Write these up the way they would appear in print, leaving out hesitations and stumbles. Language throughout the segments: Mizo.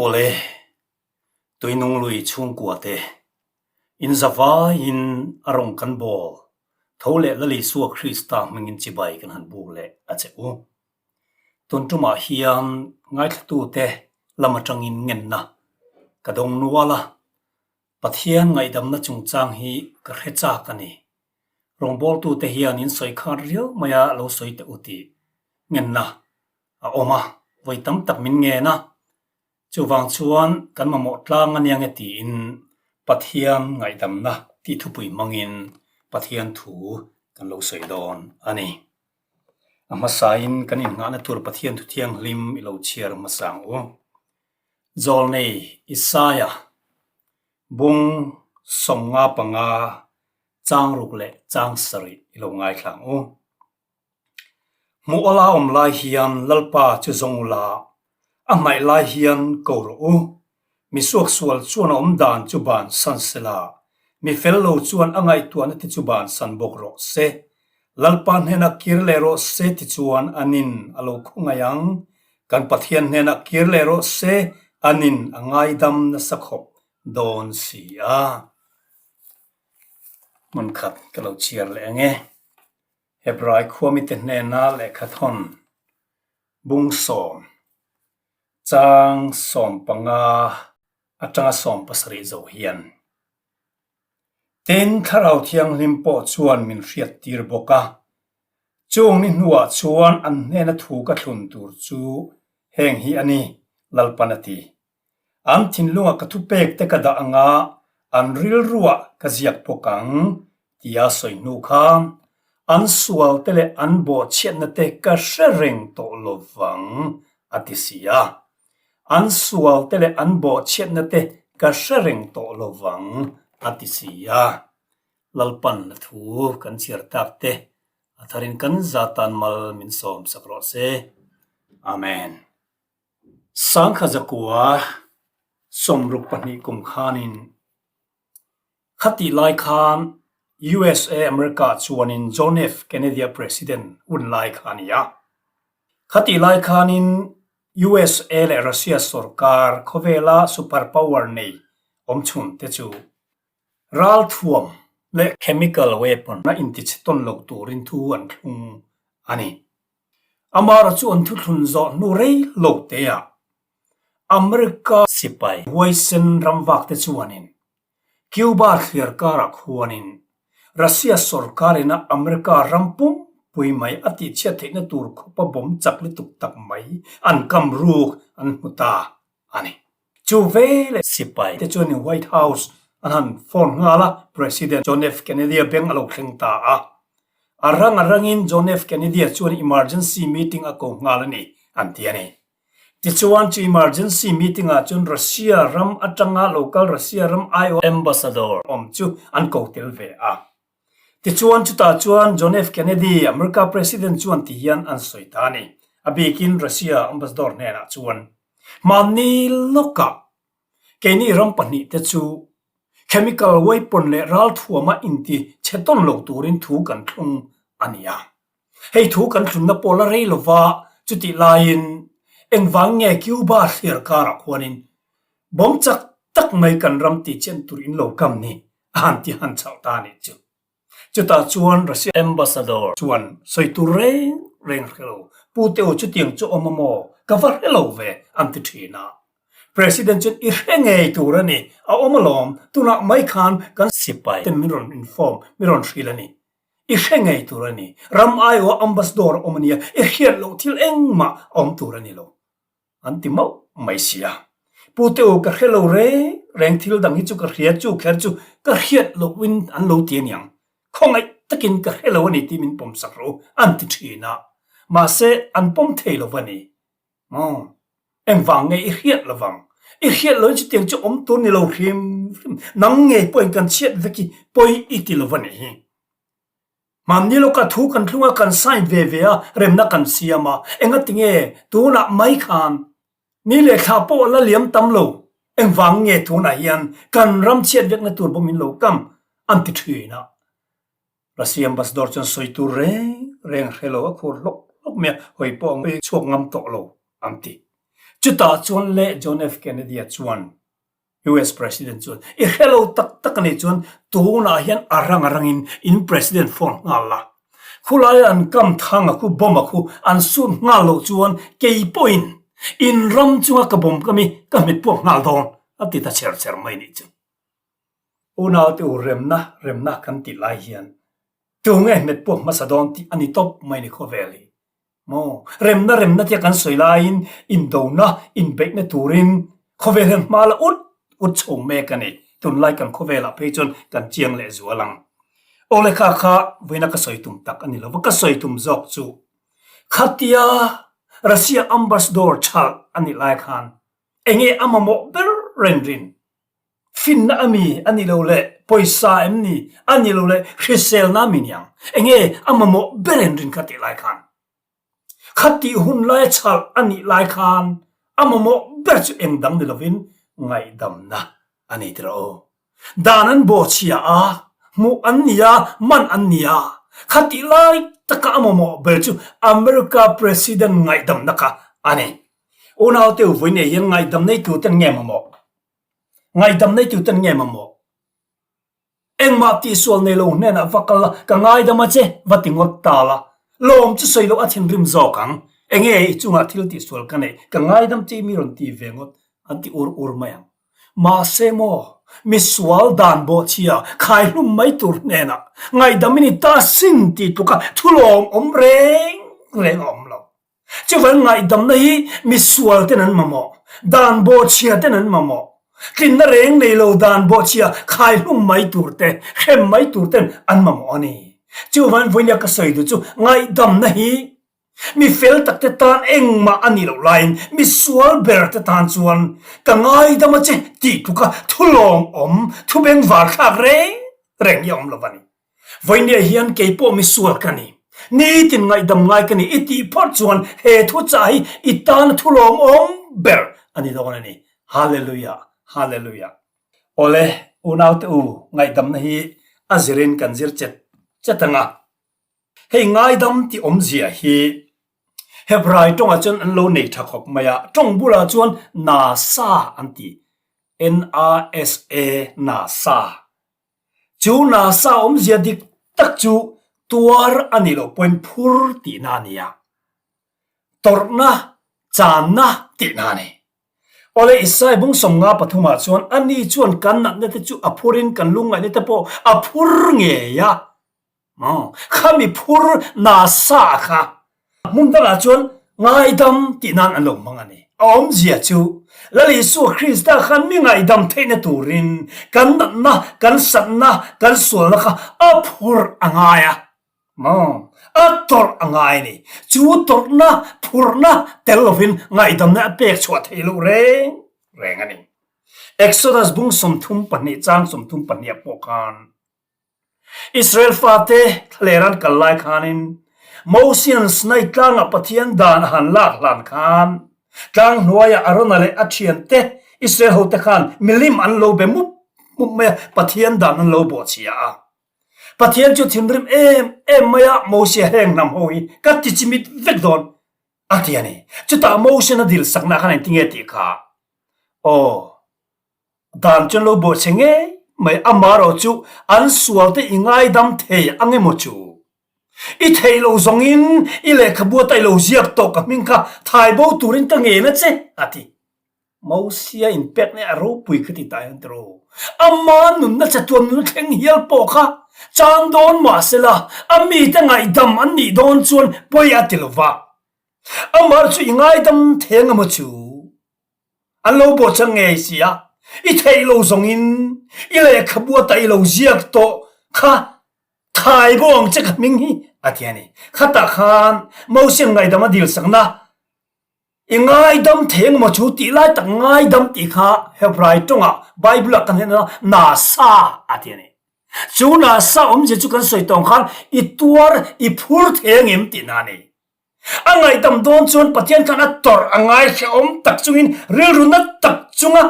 Awle, Tuinung lui chhungkua te, in zavaiin a rawng kan bawl tho leh Lal Isua Krista hmingin chibai kan han buk leh a che u. Tun tumah hian ngaithlatute lam atangin ngenna ka dawng nual a, Pathian ngaihdamna chungchang hi ka hre chak a ni. Rawngbawltute hian in sawi khat riau mai a lo sawi teh u tih ngenna a awm a, vawi tam tak min ngen a. Chuvang chuan kan mamawh tlang a nia nge tiin Pathian ngaihdamna tih thupui hmangin Pathian thu kan lo sawi dawn a ni. A hmasain kan innghahna tur Pathian thu thianghlim i lo chhiar hmasa ang u. Zawlnei Isaia bung 55 chang ruk leh chang sarih i lo ngaithla ang u. Hmuh awla awm lai hian Lalpa chu zawng ula, a hnaih lai hian ko rawh u. Mi suaksual chuan a awm dan chu ban san se la, mi fel lo chuan a ngaihtuahna te chu ban san bawk rawh se. Lalpa hnenah kir leh rawh se ti chuan anin a lo khawngaih ang. Kan Pathian hnenah kir leh rawh se, anin a ngaidam nasa khawp dawn si a. Hmun khat ka lo chhiar leh ang e. Hebrai khuamite hnena lehkhathawn bung sawm, chang 15 atanga 70 zo hian. Tin, Thlarau Thianghlim pawh chuan min hriattir bawk a, chung ni hnuah chuan an hnena thu ka thlun tur chu heng hi a ni, Lalpan a ti. An thinlungah ka thupek te ka dah anga an rilruah ka ziak bawk ang tia sawi hnu kha an sual te leh an bawhchhiatna te ka hre reng tawh lo vang a ti si a. An sual te leh an bawhchhiatna te ka hre reng tawh lo vang a ti si a. Lalpan a thu kan chhiar tak te a tharin kan zatan mal min sawm sak rawh se. Amen. Sangkha zakua 62 kum khanin khatih lai khan USA America chuanin John F Kennedy-a President hun lai kha a ni a. Khatih lai khanin USA leh Russia sorkar khawvela super power nei awmchhun te chu ralthuam leh chemical weapon a intichhe tawn lo turin thu an thlung a ni. Amara chu an thuthlun zawh hnu rei lo teah America sipai huaisen ramvak te chuanin Cuba thliar karah khuanin Russia sorkar ina America ram pumpui mai a tihchhiat theihna tur khawpa bawm chak lutuk tak mai an kam ruk an hmu ta a ni. Chu veleh sipai te chuanin White House an han phone nghal a, President John F. Kennedy-a beng a lo thleng ta a. A rang a rangin John F. Kennedy-a chuan emergency meeting a ko nghal a ni, an ti a ni. Tichuan chu emergency meeting-ah chuan Russia ram atanga local Russia ram aiawh ambassador awm chu an ko tel ve a. Tichuan chutah chuan John F. Kennedy, America President chuan ti hian an sawi ta a ni. A bikin Russia ambassador hnenah chuan, Mahni lawkah keini ram pahnihte chu chemical weapon leh ralthuama inti chhe tawn lo turin thu kan thlung a ni a. Hei thu kan thlunna pawh la rei lova chutih laiin engvang nge Cuba thliar karah khuanin bawm chak tak mai kan ram tihchian tur in lo kam ni a han ti han chauh ta a nih chu. Chutah chuan Russia Ambassador chuan sawi tur reng reng hre lo, Pu Teo chutiang chu awm a maw? Ka va hre lo ve, an ti thin a. President chuan i hre ngei tur a ni, a awm alawm, tunah mai khan kan sipai ten min rawn inform, min rawn hrilh a ni. I hre ngei tur a ni. Ram aiawh ambassador a awm a nia, i hriat loh thil engmah a awm tur a ni lo. An ti mauh mai si a. Pu te u ka hre lo reng reng thil dang hi chu ka hria chu kher chu ka hriat lohin an lo ti a niang. Khawngaih takin ka hre lo a ni tih min pawm sak rawh u an ti thin a. Mahse an pawm thei lo va ni. Maw? Engvang nge i hriat lovang? I hriat loin chutiang chu awm tur ni lo hrim hrim. Nang ngei pawhin kan chhiat vek hi pawi i ti lo va nih hi. Mahni lawkah thu kan thlung a, kan sign ve ve a, remna kan siam a. Engati nge tunah mai khan ni leh thla pawh la liam tam lo. Engvang nge tunah hian kan ram chhiat vekna tur bawm in lo kam an ti thin a. Russia ambassador chuan sawi tur reng reng hre lo a khur hlawk hlawk mai a, hawi pawh a chhuak ngam tawh lo an ti. Chutah chuan leh John F. Kennedy-a chuan US President chuan, I hre lo tak tak a nih chuan tunah hian a rang a rangin in President phone nghal la. Khulaia an kam thang a khu, bomb a khu an sut nghal loh chuan kei pawhin in ram chunga ka bomb ka mi ka hmet puak nghal dawn a ti ta cher cher mai nih chu. Unaute u remna remna kan tih lai hian tunge hmet puak hmasa dawn tih a ni tawp mai ni khawvel hi. Maw? Remna remna tia kan sawi laiin indona, inbeihna turin khawvel hian hma la ut ut chho mek a ni. Tunlai kan khawvelah phei chuan kan chiang leh zual ang. Awle kha kha vawiina ka sawi tum tak a ni lo va, ka sawi tum zawk chu khatia Russia ambassador chhalh a nih lai khan enge a mamawh ber reng rin? Finna a mi a ni lo leh pawisa em ni a ni lo leh hriselna a mi niang enge a mamawh ber en rin kha tih lai khan khatih hun laia chhalh a nih lai khan a mamawh ber chu eng dang ni lovin ngaihdamna a ni tirh aw. Dan an bawhchhia a, hmuh an ni a, man an ni a, khatih lai taka a mamawh ber chu America President ngaihdamna kha a ni. Unaute u vawiin hian ngaihdam nei tuten nge mamawh? Ngaidam nei tu ten nge mamawh? Engmah tihsual nei lo hnenah va kal la, ka ngaidam a che, va ti ngawt ta la. Lawm chu sawi loh a thinrim zawk ang. Enge i chungah thil tihsual ka neih, ka ngaidam che i mi rawn ti ve ngawt, an ti ur ur mai ang. Mahse maw, misual dan bawhchhia khaihlum mai tur hnenah ngaihdam i ni ta sin tih tluka thulawm awm reng reng a awm lo. Chuvan ngaihdamna hi misual ten an mamawh, dan bawhchhia ten an mamawh. Tlinna reng nei lo dan bawhchhia khaihlum mai tur te, hrem mai tur ten an mamawh a ni. Chuvan vawinia ka sawi duh chu ngaihdamna hi mi fel tak te tan engmah a nih loh laiin misual ber te tan chuan ka ngaidam a che tih tluka thulawm awm, thubengvar thlak reng reng hi a awm lo a ni. Vawinia hian kei pawh misual ka ni. Nitin ngaihdam ngai ka ni i tih phawt chuan he thuchah hi i tana thulawm awm ber a ni dawn a ni. Hallelujah! Hallelujah! Awle, unaute u, ngaihdamna hi a zirin kan zir chet chet ang a. Hei ngaidam tih awmzia hi Hebrai tawngah chuan an lo nei tha khawp mai a, tawng bulah chuan nasa an ti, N-A-S-A, nasa. Chu nasa awmzia dik tak chu tuar a nih loh pawhin phur tihna a ni a, tawrhna, channa tihna a ni. Awle Isai bung sawmnga pathumah chuan ani chuan kan natna te chu a phurin kan lungngaihna te pawh a phur ngei a. Khami phur nasa kha hmun dangah chuan ngaidam tih nan an lo hmang a ni. A awmzia chu Lal Isua Krista khan mi ngaihdam theihna turin kan natna, kan satna, kan sualna kha a phur a ngai a, a tawrh a ngai a ni. Chu tawrhna, phurhna tel lovin ngaihdamna a pek chhuah theih loh reng reng a ni. Exodus bung 32 chang 32 ah pawh khan Israel fate thlaler an kal lai khanin Mosian Sinai tlangah Pathian dan a han lak hlan khan tlang hnuaiah Arona leh a thiante Israel hote khan milim an lo be mup mup mai a, Pathian dan an lo bawhchhia a. Pathian chu thinrim em em mai a, Mosia heng hnam ho hi ka ti chimit vek dawn a ti a ni. Chutah Mosian a dil sakna khan engtinge tih kha? Aw. Dan chuan lo bawh che ngei mai amarawh chu an sual te i ngaidam thei ang emaw chu? I theih loh zawngin i lehkhabu ata i lo ziak tawh ka hming kha thai bo turin ka ngen a che, a ti. Mosia inpek nia a ropui ka ti ta hian tiraw? Ama nunna chatuan nunna thleng hial pawh kha chang dawn mahsela a mite ngaihdam an nih dawn chuan pawi a ti lova. Amah chu i ngaidam thei ang emaw chu? An lo bawh chang ngei si a, i theih lo zawngin i lehkhabu ata i lo ziak tawh kha thai bo ang che ka hming hi a ti a ni. Khatah khan Mosian ngaidam a dil sakna i ngaidam thei ang maw chu tih lai tak ngaidam tih kha Hebrai tawngah Bible ah kan hlen a nasa a ti a ni. Chu nasa awmzia chu kan sawi tawng khan i tuar i phur thei ang em tihna a ni. A ngaihdam dawn chuan Pathian khan a tawrh a ngai hrehawm tak chungin rilru na tak chunga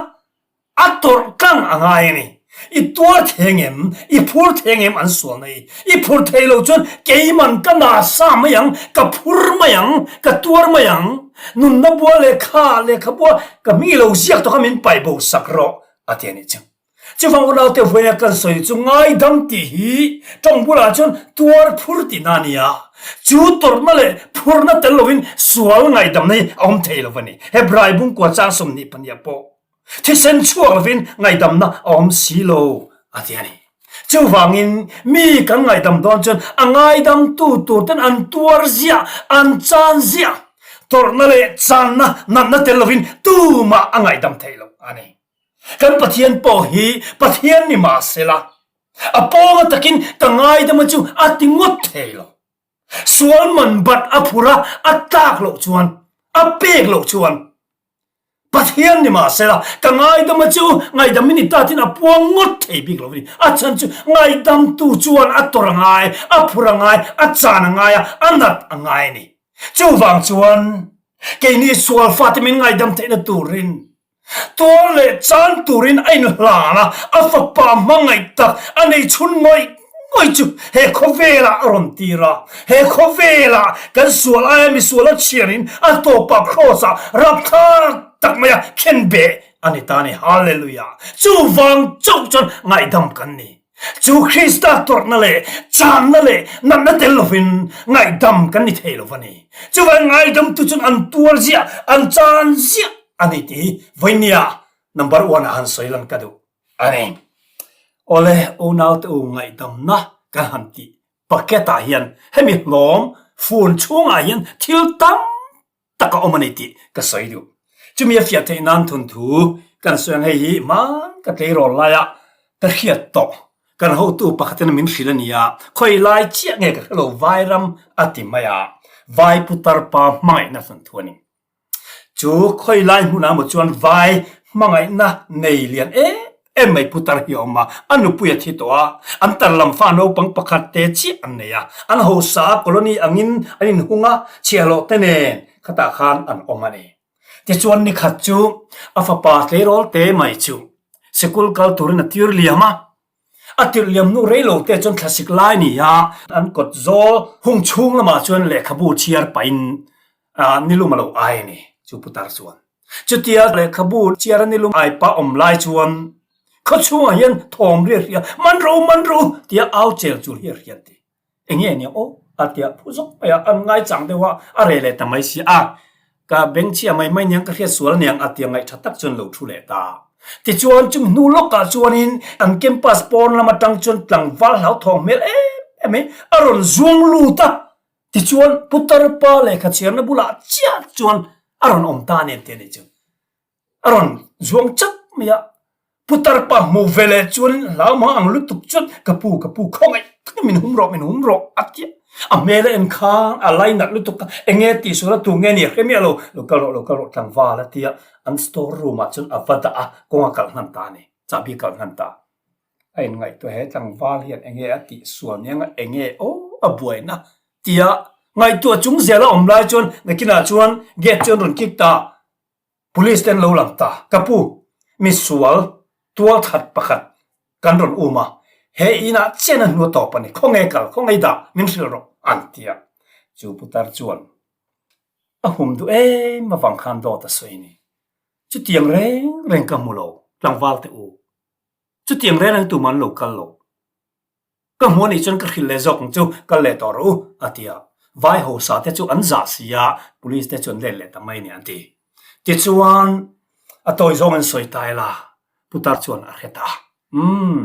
a tawrh tlang a ngai a ni. I tuar thei ang em? I phur thei ang em an sualna hi? I phur thei lo chuan keiman ka na sa mai ang, ka phur mai ang, ka tuar mai ang. Nunna bua lehkha, lehkhabua ka hming i lo ziak tawh kha min paih bo sak rawh a ti a nih chu. Chuvang unaute vawiina kan sawi chu ngaidam tih hi tawng bulah chuan tuar phur tihna a ni a, chu tawrhna leh phurna tel lovin sual ngaihdamna hi a awm thei lo a ni. Hebrai bungkua chang 22 pawh thisen chhuak lovin ngaihdamna a awm si lo a ti a ni. Chuvangin mi kan ngaihdam dawn chuan a ngaidamtu tur ten an tuar ziah, an chan ziah, tawrhna leh channa natna tel lovin tumah a ngaihdam thei lo a ni. Kan Pathian pawh hi Pathian ni mah sela, a pawnga takin ka ngaidama chu a ti ngawt thei lo. Sual man bat a phur a, a tlak loh chuan, a pek loh chuan Pathian ni mah sela, ka ngaidama chu ngaihdam i ni ta tiin a puang ngawt thei bik lo a ni. A chhan chu ngaidamtu chuan a tawrh a ngai, a phur a ngai, a chan a ngai a, a nat a ngai a ni. Chuvang chuan keini sual fate min ngaidam theihna turin Tuar leh chan turin a inhlan a, a fapa hmangaih tak a nei chhun ngawih ngawih chu he khawvelah a rawn tir a. He khawvelah kan sual aia misual a chhiarin a tawpah Kraws-ah rapthlak tak maia khenbeh a ni ta a ni. Hallelujah! Chuvang chauh chuan ngaihdam kan ni. Chu Krista tawrhna leh channa leh natna tel lovin ngaihdam kan ni thei lo va ni. Chuvang ngaidamtu chuan an tuar ziah, an chan ziah a ni tih hi vawinia number one ah han sawi lan ka duh a ni. Awle unaute u ngaihdamna kan han tih bucket ah hian hemi hlawm fun chhungah hian thil tam tak a awm a ni tih ka sawi duh. Chumi a fiah theih nan thawnthu kan sawi ang hei hi hman ka tleirawl laia ka hriat tawh kan hotu pakhatin min hrilh a ni a, khawi lai chiah nge ka hre lo Vairam a ti mai a, Vai putar pa hmangaihna thawnthu a ni. Chu khawi lai hmunah maw chuan Vai hmangaihna nei lian em em mai putar hi a awm a, a nupui a thi tawh a, an tar lam fa naupang pakhat te chiah an nei a, an hausa a colony angin an inhung a, chhiahhlawh te nen khatah khan an awm a ni. Tichuan nikhat chu a fapa tleirawl te mai chu sikul kal turin a tir liam a, A tirh liam hnu rei lo te chuan thlasik lai ni a, an kawt zawl hung chhung lamah chuan lehkhabu chhiar pahin nilum a lo ai a ni, chu putar chuan. Chutia lehkhabu chhiar a nilum ai pah awm lai chuan khaw chhungah hian thawm riah hria, Man ro, man ro tia au chel chul hi a hriat ti. Enge nia aw a tia phu zawk mai a, an ngaichang deuh a, a reh leh ta mai si a, ka bengchhia mai mai niang ka hriat sual aniang a tia ngaihtha tak chuan lo thu leh ta. Tichuan chumi hnu lawkah chuanin an campus pawn lam atang chuan tlangval hlauthawng hmel em em mai a rawn zuang lut a, tichuan putar pa lehkha chhiarna bulah chiah chuan a rawn awm ta a ni an ti a nih chu. A rawn zuang chak mai a, Putar pa hmu ve leh chuan hlau hma ang lutuk chuan ka pu ka pu khawngaih takin min hum rawh min hum rawh a ti a, a hmel a en khan a lai nalh lutuk a, eng nge tih sual a tu nge ni a hre miah lo, lo kal rawh lo kal rawh tlangval a ti a, an store room ah chuan a va dah a, kawng a kalh hnan ta a ni, chahbi a kalh hnan ta. A inngaihtuah he tlangval hian eng nge a tih sual nia eng nge aw a buaina tia ngaihtuah chung zel a awm lai chuan nakinah chuan gate chu an rawn kick ta. Police te an lo lang ta. Ka pu, misual tualthat pakhat kan rawn um a, he inah chian a hnu a tawp a ni, khawnge kal, khawnge dah, min hrilh rawh, an ti a. Chu putar chuan a hum duh em avang khan dawt a sawi a ni. Chutiang reng reng ka hmu lo, tlangval te u. Chutiang reng reng tumah an lo kal lo. Ka hmu anih chuan ka hrilh leh zawk ang chu, kal leh tawh rawh u, a ti a. Vai hausa te chu an zah si a, police te chu an let leh ta mai a ni an ti. Tichuan, a tawi zawng an sawi ta ila, putar chuan a hre ta. Umm,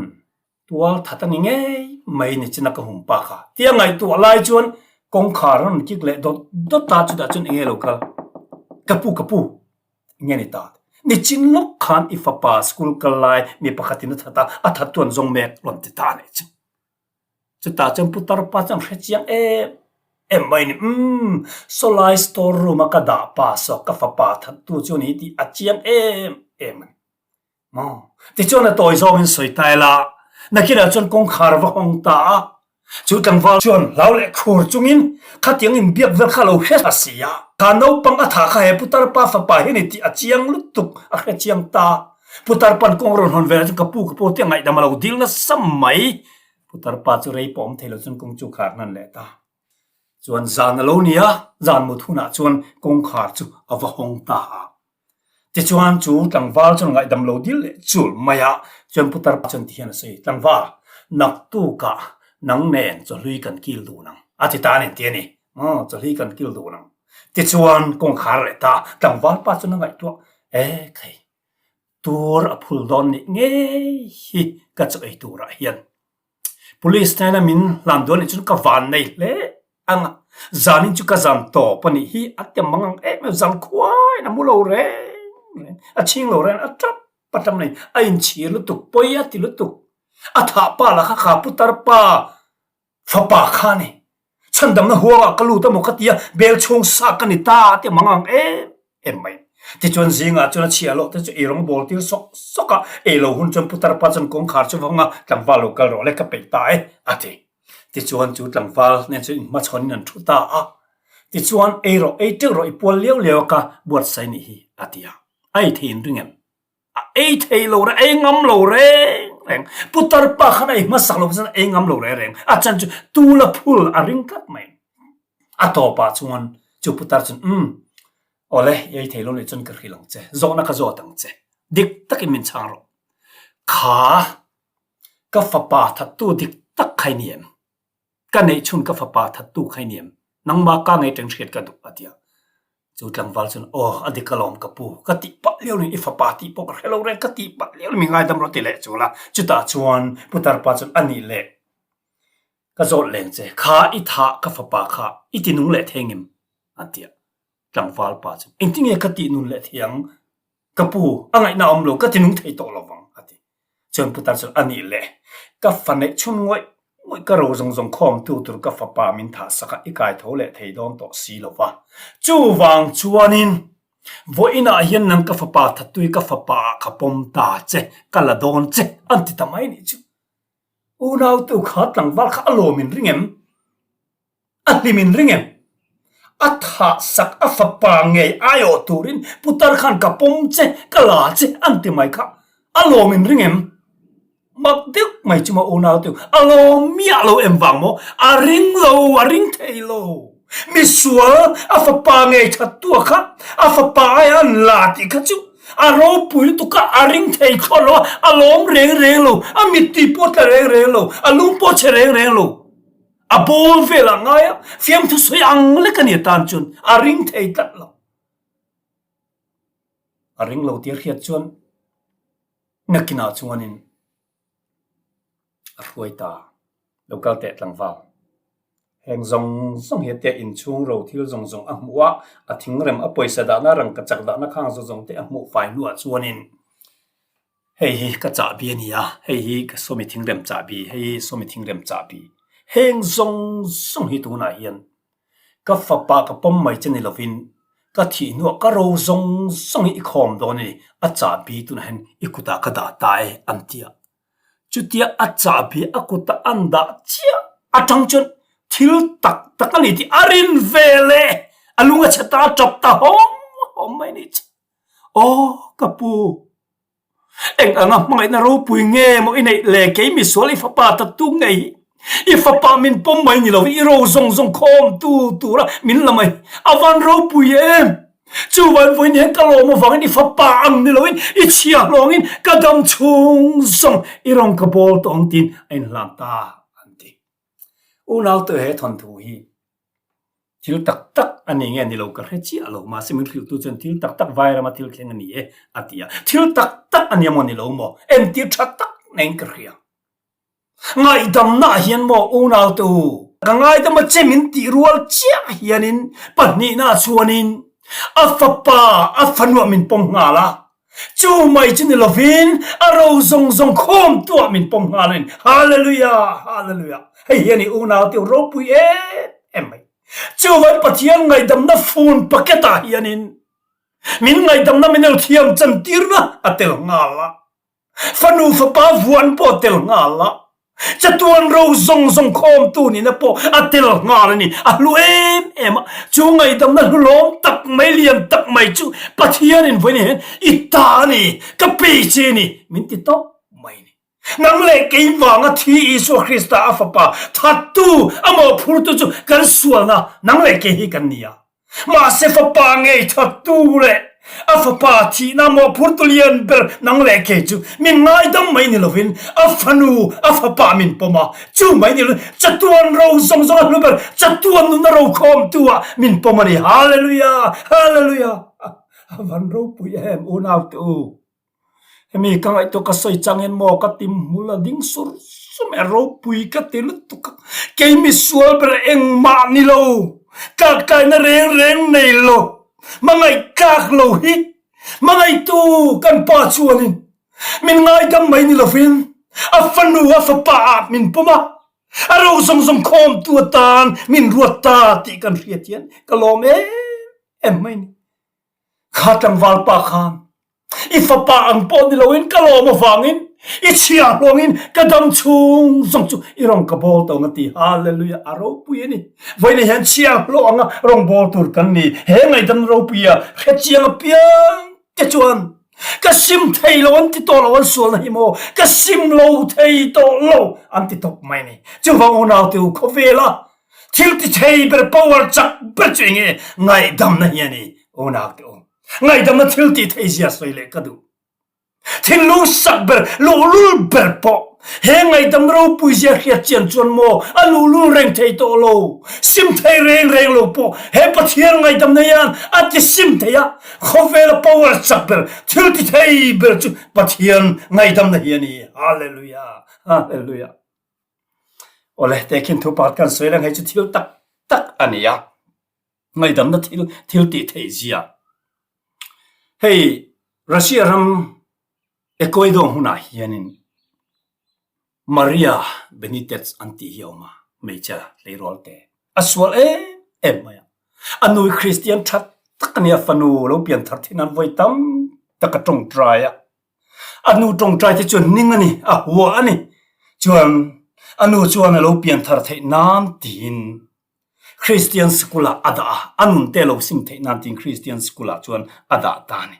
tual that a ni ngei mai ni china ka hum pa kha. Tia ngaihtuah lai chuan kawngkhar a rawn kik leh dawt dawt ta, chutah chuan enge lo kal? Ka pu, ka pu, Nge ni ta? Nichin lawk khan i fapa school kal lai mi pakhatin a that a, a that tuan zawng mek rawn ti ta anih chu. Chutah chuan putar pa chuan hre chiang em em mai ni, umm, sawlai store room a ka dah pa saw ka fapa that tu chu ni tih a chiang em em a ni. Maw? Tichuan a tawi zawngin sawi ta ila, nakinah chuan kawngkhar va hawng ta a, chu tlangval chuan hlau leh khur chungin khatiang inbiak vel kha a lo hre ta si a, kha naupang a thah kha he putar pa fapa hi ni tih a chiang lutuk a hre chiang ta. Putar pan kawng rawn hawn velah chuan ka pu ka pu tia ngaihdam a lo dil nasa mai. Putar pa chu rei pawh awm thei lo chuan kawng chu khar hnan leh ta. Chuan zan a lo ni a, zan mut hunah chuan kawngkhar chu a va hawng ta a. Tichuan chu tlangval chuan ngaihdam lo dil leh chul mai a, chuan putar pa chuan tihian a sawi, Tlangval, naktukah nang nen chawhlui kan kil dun ang, a ti ta a ni ti a ni. Aw, chawhlui kan kil dun ang. Tichuan kawngkhar leh ta, tlangval pa chuan a ngaihtuah, E khai, tur a phul dawn nih ngei hi ka chaw ei turah hian. Police hnena min hlan duan nih chuan ka van nei hle ang a, zanin chu ka zan tawp a nih hi a ti mang ang em em, zan khuaiin a mu lo reng reng, a chhing lo reng a tap a tap mai, a inchhir lutuk, pawi a ti lutuk, a thah pa lah kha kha putar pa fapa kha a ni, Chhandamna huangah ka lut a maw ka ti a, bel chhung sa ka ni ta a ti mang ang em em mai. Tichuan zingah chuan a chhiah loh te chu ei rawng bawl tir sawk sawk a, ei lo hun chuan putar pa chuan kawngkhar chu va hawng a, tlangval lo kal rawh le ka peih ta e a ti. Tichuan chu tlangval nen chuan inhmachhawn in an thu ta a. Tichuan ei rawh ei teuh rawh i pual liau liau a ka buatsaih nih hi a ti a, a ei thei in ring em? A ei thei lo reng, a ei ngam lo reng reng. Putar pa khan a ei hmasak lo chuan a ei ngam lo reng reng. A chan chu tul a phul a ring tlat mai. A tawpah chuan chu putar chuan umm awle i ei thei lo nih chuan ka hrilh ang che, zawhna ka zawt ang che. Dik takin min chhang rawh. Kha ka fapa thattu dik tak kha i ni em? Ka neih chhun ka fapa thattu kha i ni em? Nangmah ka ngei teng hriat ka duh a ti a. Chu tlangval chuan aw a dik alawm ka pu, ka tih pah lio niin i fapa tih pawh ka hre lo reng, ka tih pah lio mi ngaidam rawh ti leh chul a. Chutah chuan putar pa chuan a nih leh ka zawt leng che, kha i thah ka fapa kha i ti nung leh thei ngem? an ti a. Tlangval pa chuan engtinge ka tih nun leh thei ang? Ka pu, a ngaihna a awm lo, ka ti nung thei tawh lo vang, a ti. Chuan putar chuan, A nih le, ka fa neih chhun ngawih ngawih ka ro zawng zawng khawmtu tur ka fapa min thah sak a, i kai tho leh thei dawn tawh si lo va. Chuvang chuanin, vawiinah hian nang ka fapa thattui ka fapa ah ka pawm ta che, ka la dawn che, an ti ta mai nih chu. Unautu kha tlangval kha a lawm in ring em? A hlim in ring em? A thah sak a fapa ngei aiawh turin putar khan ka pawm che, ka la che an ti mai kha. A lawm in ring em? Mak deuh mai chu maw unau te u, a lawm miah lo em vang maw? A ring lo, a ring thei lo. Misual a fapa ngei that tua kha a fapa aia an la tih kha chu a ropui lutuk a, a ring thei thlawt lo a, a lawm reng reng lo, a mittui pawh tla reng reng lo, a lung pawh chhe reng reng lo. A bawl velah ngai a, fiamthu sawi ang lek a ni atan chuan a ring thei tlat lo. A ring lo tih a hriat chuan nakinah chuanin a hruai ta, lo kal teh tlangval. Heng zawng zawng hi tia inchhung ro thil zawng zawng a hmuh a, a thingrem a pawisa dahna rangkachak dahna khang zawng zawng te a hmuh fai hnuah chuanin Hei hi ka chahbi a ni a, hei hi ka sawmi thingrem chahbi, hei hi sawmi thingrem chahbi. Heng zawng zawng hi tunah hian ka fapa ka pawm mai che ni lovin ka thih hnuah ka ro zawng zawng hi i khawm dawn a ni, a chahbi tunah hian i kutah ka dah ta e an ti a. Chutia a chahbi a kuta an dah chiah atang chuan thil tak tak a ni tih a rin ve le, a lung a chhe ta a tap ta hawm hawm mai a ni che. Aw ka pu, eng anga hmangaihna ropui nge maw i neih le kei misual i fapa ta tu ngei hi, i fapa min pawm mai ni lo i ro zawng zawng khawm tu tura min la mai, a van ropui em! Chuvan vawiin hian ka lawm avangin i fapa ang ni loin i chhia hlawngin ka dam chhung zawng i rawn ka bawl tawh ang tiin a inhlan ta an ti. Unau te he thawnthu hi thil tak tak a ni nge ni lo ka hre chiah lo mahse min hrilhtu chuan thil tak tak vairama thil thleng a ni e a ti a, thil tak tak a nia maw ni lo maw entir tha tak neiin ka hria. Ngaihdamna ah hian maw unau te u ka ngaidam a che min tih rual chiah hianin pahnihna ah chuanin a fapa a fanuah min pawm nghal a, Chu mai chu ni lovin a ro zawng zawng khawm tuah min pawm nghal in Hallelujah! Hallelujah! Hei hian i unau te ropui em em mai. Chuvan Pathian ngaihdamna fun packet ah hianin min ngaihdamna min lo thiam chantirna a tel nghal a. Fanu fapa vuan pawh a tel nghal a. Chatuan ro zawng zawng khawmtu nihna pawh a tel nghal a ni. A hlu em em a, chu ngaihdamna hlulawm tak mai lian tak mai chu Pathianin vawiin hian i ta a ni, ka pe che a ni, min ti tawp mai a ni. Nang leh kei vanga thi Isua Krista a Fapa thattu, a mawhphurtu chu kan sualna nang leh kei hi kan ni a. Mahse Fapa ngei thattu leh a Fapa thihna mawhphurtu lian ber nang leh kei chu min ngaidam mai ni lovin a fanu, a Fapa min pawm a, chu mai ni lovin chatuan ro zawng zawng a hlu ber chatuan nunna rokhawmtu ah min pawm a ni. Hallelujah! Hallelujah! A van ropui em unaute u. Hemi ka ngaihtuah ka sawi changin maw ka tim hmul a ding sur sur mai a ropui ka ti lutuk a, kei misual ber engmah ni lo, tlakkaina reng reng nei lo, hmangaih tlak lo hi hmangaihtu kan pa chuanin min ngaidam mai ni lovin a fanu a fapa ah min pawm a, a ro zawng zawng khawmtu atan min ruat ta tih kan hriat hian ka lawm em em mai ni. Kha tlangval pa khan i fapa ang pawh ni loin ka lawm avangin i chhia hluangin ka dam chhung zawng chu i rawng ka bawl tawng a ti. Hallelujah! A ropui a ni. Vawiin hian chhia hluah anga rawng bawl tur kan ni. He ngaihdam ropuia hrechiang apiang te chuan ka sim thei lo an ti tawh lo an sualna hi maw ka sim lo thei tawh lo an ti tawp mai a ni. Chuvang unaute u khawvela Thil ti thei ber power chak ber chu enge ngaihdamna hi a ni unau te u. Ngaihdamna thil ti thei zia sawi leh ka duh. Thinlung sak ber luhlul ber pawh he ngaihdam ropui zia hriat chian chuan maw a luhlul reng thei tawh lo. Sim thei reng reng lo pawh he Pathian ngaihdamna hian a ti sim thei a, khawvela power chak ber thil ti thei ber chu Pathian ngaihdamna hi a ni. Hallelujah! Hallelujah! Awle, tehkhin thu pakhat kan sawi reng hei chu thil tak tak a ni a, ngaihdamna thil thil tih theih zia. Hei Russia ram Ecuador hmunah hianin Maria Benitez an tih hi a awm a, hmeichhe tleirawl te a sual em em mai a. A nu hi Kristian tha tak a ni a, fanu lo pian thar thin an vawi tam tak a tawngtai a. A nu tawngtai te chuan ning a ni, a hua a ni. Chuan a nu chuan a lo pian thar theih nan tiin Kristian sikul ah a dah a, a nun te a lo sim theih nan tiin Kristian sikul ah chuan a dah ta a ni.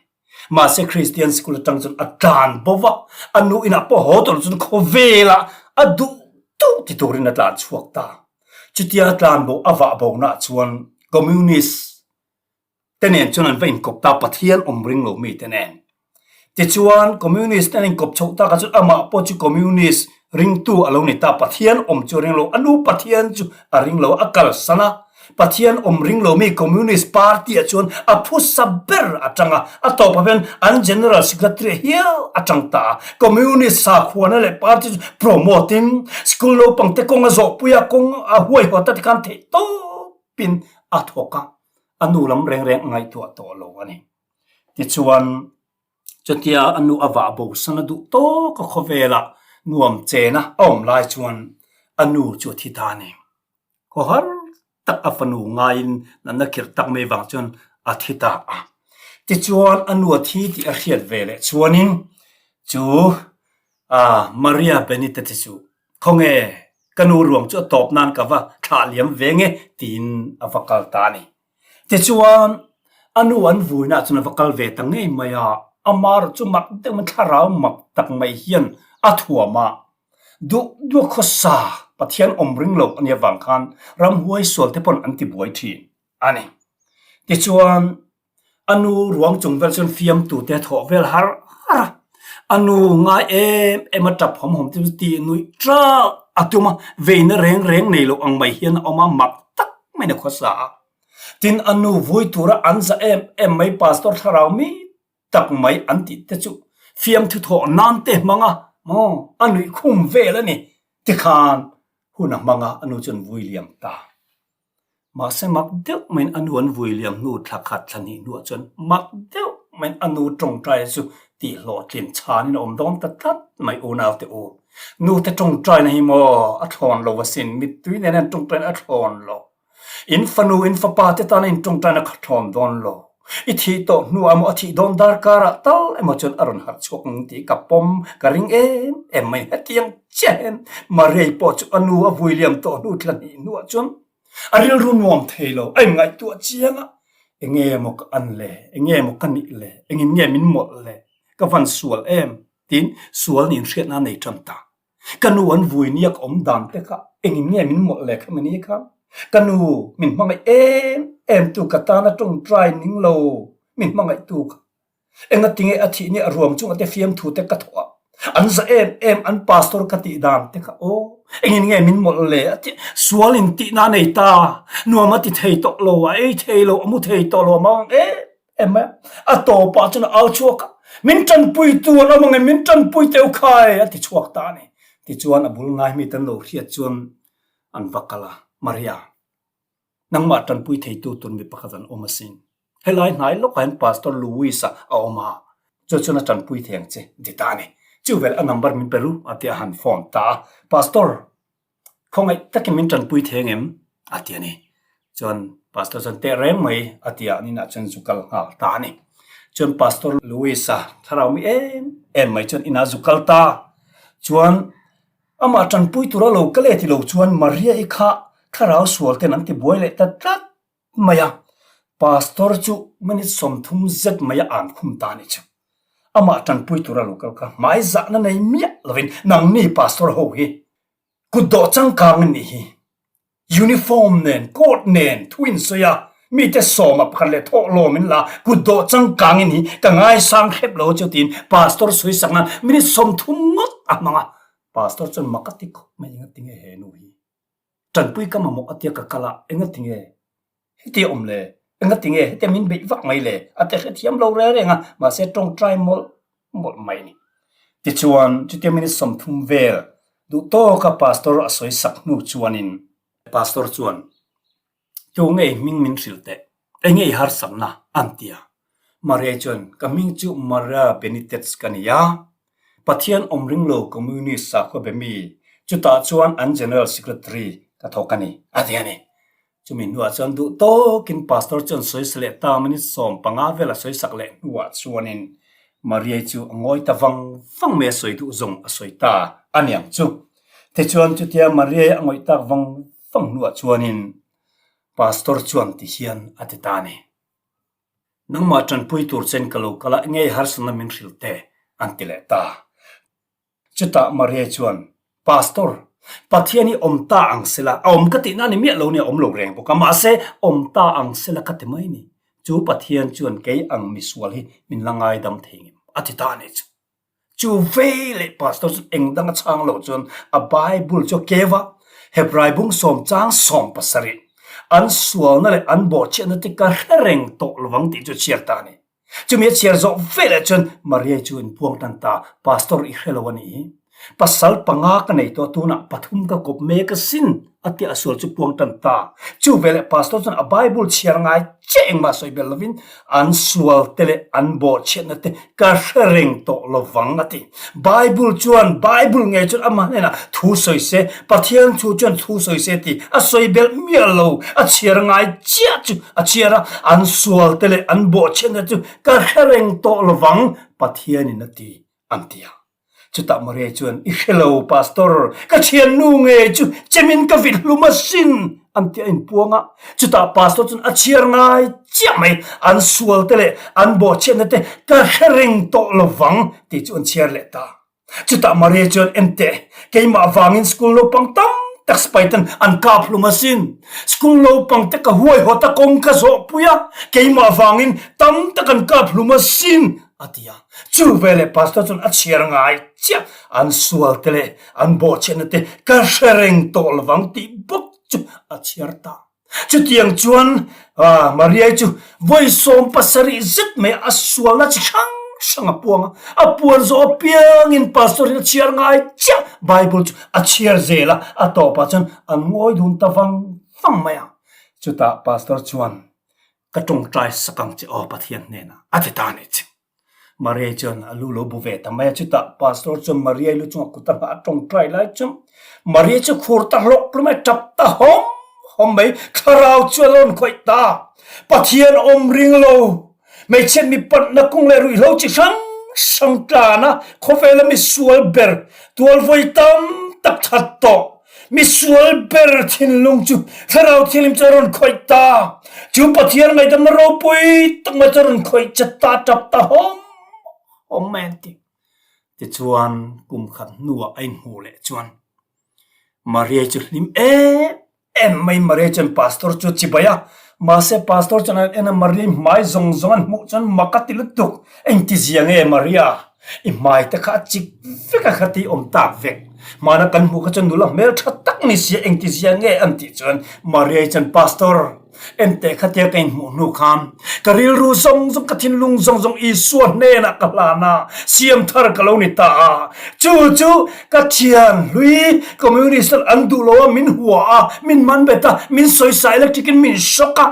Mahse Kristian sikul atang chuan a tlan bo va, a nu inah pawh haw tawh lo chuan khawvel ah a duh duh ti turin a tlan chhuak ta. Chutia a tlan bo a vah bo nah chuan Communist te nen chuan an va inkawp ta, Pathian awm ring lo mi te nen. Tichuan, Communist te an inkawp chhoh tak ah chuan amah pawh chu Communist ringtu a lo ni ta, Pathian awm chu a ring lo, a nu Pathian chu a ring lo, a kalsan a, Pathian awm ring lo mi Communist Party ah chuan a phusa ber a tang a, a tawpah hian an General Secretary hial a tang ta a, Communist sakhuana leh Party chu promote in school naupang te kawng a zawhpui a, kawng a huaihawt a tikhan theih tawpin a thawk a. a nu lam reng reng a ngaihtuah tawh lo a ni. Tichuan, chutia a nu a vah bo san a duh tawk a khawvelah nuam chena a awm lai chuan a nu chu a thi ta a ni. Khawhar tak a fanu ngaiin natna khirh tak mai vang chuan a thi ta a. Tichuan, a nu a thi tih a hriat ve leh chuanin chu Maria Benitez-i chu Khawnge, ka nu ruang chu a tawp nan ka va thlah liam ve nge tiin a va kal ta a ni. Tichuan, a nu an vuinah chuan a va kal ve ta ngei mai a, ama erawh chu mak deuh mai thlarau mak tak mai hian a thuam a, duh duh khawsa Pathian awm ring lo a nih avang khan ramhuai sual te pawn an ti buai thin a ni. Tichuan, A nu ruang chung vel chuan fiamtu te a thawh vel har har a, a nu ngai em em a tap hawm hawm te chu tih nuih teuh a tum a, veina reng reng nei loh ang mai hian a awm a, mak tak maiin a khawsa a. Tin, a nu vui tura an za em em mai pastor thlarau mi tak mai an tih te chu fiamthu thawh nan te hmang a, maw a nuih khum vel a ni tikhan hun a hmang a, a nu chuan vui liam ta. Mahse mak deuh maiin a nu an vui liam hnu thla khat thla hnih hnuah chuan mak deuh maiin a nu tawngtai chu tih hlawhtlin chhanin a awm dawn ta tlat mai unaute u. Nute tawngtaina hi maw a thlawn lo asin, mittui nena an tawngtaina a thlawn lo. In fanu, in fapa te tana in tawngtaina kha thlawn dawn lo. I thih tawh hnuah emaw a thih dawn darkarah tal emaw chuan a rawn harh chhuak ang tih ka pawm ka ring em em mai. Hetiang chiah hian Mariai pawh chu a nu a vui liam tawh hnu thla hnih hnuah chuan a rilru nuam thei lo, a inngaihtuah chiang a, Enge maw ka an le, enge maw ka nih le, engin nge min mawlh le, ka van sual em? tiin sual nin hriatna a nei tan ta. Ka nu an vui nia ka awm dan te kha engin nge min mawlh le kha mani kha? Ka nu min hmangaih em em tu ka tana tawngtai ning lo min hmangaih tu kha engatinge a thih nia a ruang chungah te fiamthu te ka thawh a, an za em em an pastor ka tih dan te kha aw engin nge min mawlh le a tih sual in tihna a nei ta nuam a ti thei tawh lo a ei thei lo a mu thei tawh lo a mang em em mai a, a tawpah chuan a au chhuak a, Min tanpuitu an awm ang em, min tanpui teu khai a ti chhuak ta a ni. Tichuan a bul ngai mi ten lo hriat chuan an va kal a, Maria, nangmah tanpui theitu tur mi pakhat an awm asin. Helai hnai lawkah hian Pastor Louis-a a awm a, chu chuan a tanpui thei ang che, ti ta a ni. Chuvel a number min pe ru a ti a han phone ta a, Pastor, Khawngaih takin min tanpui thei ang em? a ti a ni. Chuan Pastor chuan teh reng mai a ti a, ninah chuan zu kal nghal ta a ni. Chuan Pastor Louis-a thlarau mi em em mai chuan inah zu kal ta. Chuan amah tanpui tura lo kal e ti lo chuan Maria-i kha thlarau sual ten an ti buai leh ta tlat mai a. Pastor chu minute 30 zet mai a an khum ta a ni chu. Amah tanpui tura lo kal kha hmai zahna nei miah lovin nangni Pastor ho hi Kut dawh changkang an nih hi. Uniform nen, coat nen thu in sawi a, mite sawma pakhat leh thawh lawm in la, kut dawh changkang in hi ka ngaisang hrep lo chu tiin Pastor sawi sak nan minute 30 ngawt a hmang a. Pastor chuan mak a ti khawp mai, engatinge he nu hi tanpui ka mamawh a tia ka kal a, engatinge Heti awm le, engatinge hetia min beih vak mai le? A ti hrethiam lo reng reng a, mahse tawngtai mawlh mawlh mai a ni. Tichuan, chutia minute 30 vel duh tawka pastor a sawi sak hnu chuanin, Pastor chuan, Tu nge i hming min hrilh teh? Enge i harsakna? an ti a. Maria chuan, Ka hming chu Maria Benitez ka ni a, Pathian awm ring lo Communist sakhua be mi, chutah chuan an General Secretary ka thawk a ni, a ti a ni. Chumi hnuah chuan duh tawkin Pastor chuan sawisa leh ta minute 15 vel a sawisak leh hnuah chuanin Mariai chu a ngawi ta vang vang mai a sawi duh zawng a sawi ta a niang chu. Tichuan chutia Mariai a ngawih tak vang vang hnuah chuanin Pastor chuan ti hian a ti ta a ni. Nangmah tanpui tur chen ka lo kal a, ngei harsatna min hrilh te an ti leh ta. Chutah Maria chuan, Pastor, Pathian hi awm ta ang sela, a awm ka tihna a ni miah lo nia, a awm lo reng bawk a, mahse awm ta ang sela ka ti mai ni. Chu Pathian chuan kei ang misual hi min la ngaidam thei ngem? A ti ta a ni chu. Chu vei leh Pastor chu eng dang a chhang lo chuan a Bible chu a keu a, Hebrai bung sawm chang 17, an sualna leh an bawhchhiatna te ka hre reng tawh lovang tih chu a chhiar ta a ni. Chumi a chhiar zawh veleh chuan Maria chu in puang tan ta, Pastor i hre lo a nih hi. Pasal panga ka nei tawh a, tunah pathum ka kawp mek asin a tia a sual chu puang tan ta. Chu veleh Pastor chuan a Bible chhiar ngai chiah engmah sawi bel lovin an sual te leh an bawhchhiatna te ka hre reng tawh lovang a ti. Bible chuan Bible ngei chuan amah hnenah thu sawi se, Pathian thu chuan thu sawi se tih a sawi belh miah lo, a chhiar ngai chiah chu a chhiar a, an sual te leh an bawhchhiatna chu ka hre reng tawh lovang Pathianin a ti an ti a. Chutah Maria chuan, I hre lo Pastor, ka thiannu ngei chu chemin ka vit hlum asin an ti a inpuang a. Chutah Pastor chuan a chhiar ngai chiah mai, an sual te leh an bawhchhiatna te ka hre reng tawh lovang tih chu an chhiar leh ta. Chutah Maria chuan, Enteh, keimah vangin school naupang tam tak sipai ten an kap hlum asin. School naupang te ka huaihawt a kawng ka zawhpui a, keimah vangin tam tak an kap hlum asin a ti a. Chu veleh pastor chuan a chhiar ngai chiah, an sual te leh an bawhchhiatna te ka hre reng tawh lovang tih bawk chu a chhiar ta. Chutiang chuan Maria-i chu vawi 70 zet mai a sualna chi hrang hrang a puang a, a puan zawh apiangin pastor in a chhiar ngai chiah Bible chu a chhiar zel a, a tawpah chuan an ngawi dun ta vang vang mai a. Chutah pastor chuan Ka tawngtai sak ang che aw Pathian hnenah a ti ta a ni che. Maria chuan a lu lo bu ve ta mai a, chutah pastor chuan Maria lu chungah kut a nghah a tawngtai lai chuan Maria chu khur ta hlawk hlawk mai, tap ta hawm hawm mai, thlarau chu a rawn khawih ta. Pathian awm ring lo. Hmeichhiat mipatna kawng leh ruihhlo chi hrang hrang tlana khawvela misual ber tual vawi tam tak that tawh. Misual ber thinlung chu Thlarau Thianghlim chu a rawn khawih ta. Chu Pathian ngaihdamna ropui tak mai chu a rawn khawih che ta tap ta hawm hawm mai an ti. Tichuan kum khat hnuah a inhmuh leh chuan Maria chu hlim em em mai Maria chuan pastor chu a chibai a, mahse pastor chuan an en a Maria i hmai zawng zawng an hmuh chuan mak a ti lutuk, engti zia nge Maria i hmai te kha a chik vek a kha tih awm tak vek, hmana kan hmuh kha chuan nula hmeltha tak ni sia engti zia nge an tih chuan Maria i chuan pastor Enteh khatia ka inhmuh hnu khan ka rilru zawng zawng, ka thinlung zawng zawng Isua hnenah ka hlan a, siam thar ka lo ni ta a. Chu chu ka thian hlui Communist ten an duh lo a, min hua a, min man bet a, min sawisa electric in min shock a,